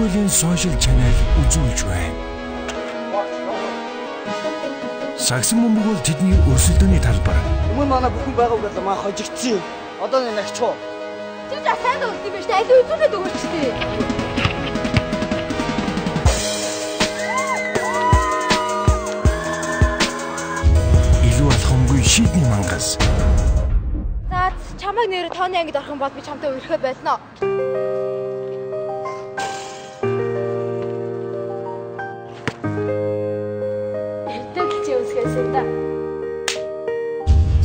Mongolian Social Channel үзүүлж байна. Сагсан бөмбөг бол тэдний өрсөлдөөний талбар. Өмнө манай бүхэн байгаа үг л маа хожигдсон юм. Одоо нэг агчуу. Чи за сайн өгсөн юм биш үү? Аль үзүүлээд өгөөч тээ. Илүү алхамгүй шийдний мангас. За чамайг нэр тооны ангид орох юм бол би чамтай үерхэ болно.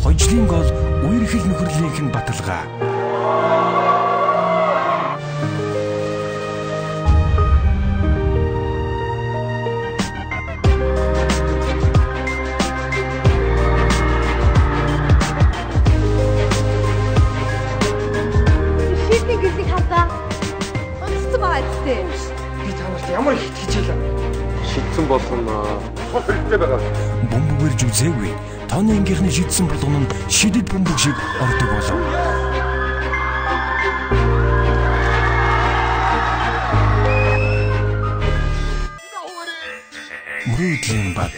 Хожлын гол үерхэл нөхөрлийнх нь баталгаа. Шийдний гэрлийг хардаа. Унтсан байгаа зү. Би та нарт ямар их итгэж байлаа. Шидсэн болгоно. Хэрэгтэй байгаа. Бөмбөг барьж үзээгүй. Тооны ангийнхны шидсэн болгоно нь шидэд бөмбөг шиг ордог болов. Мөрөөдлийн баг.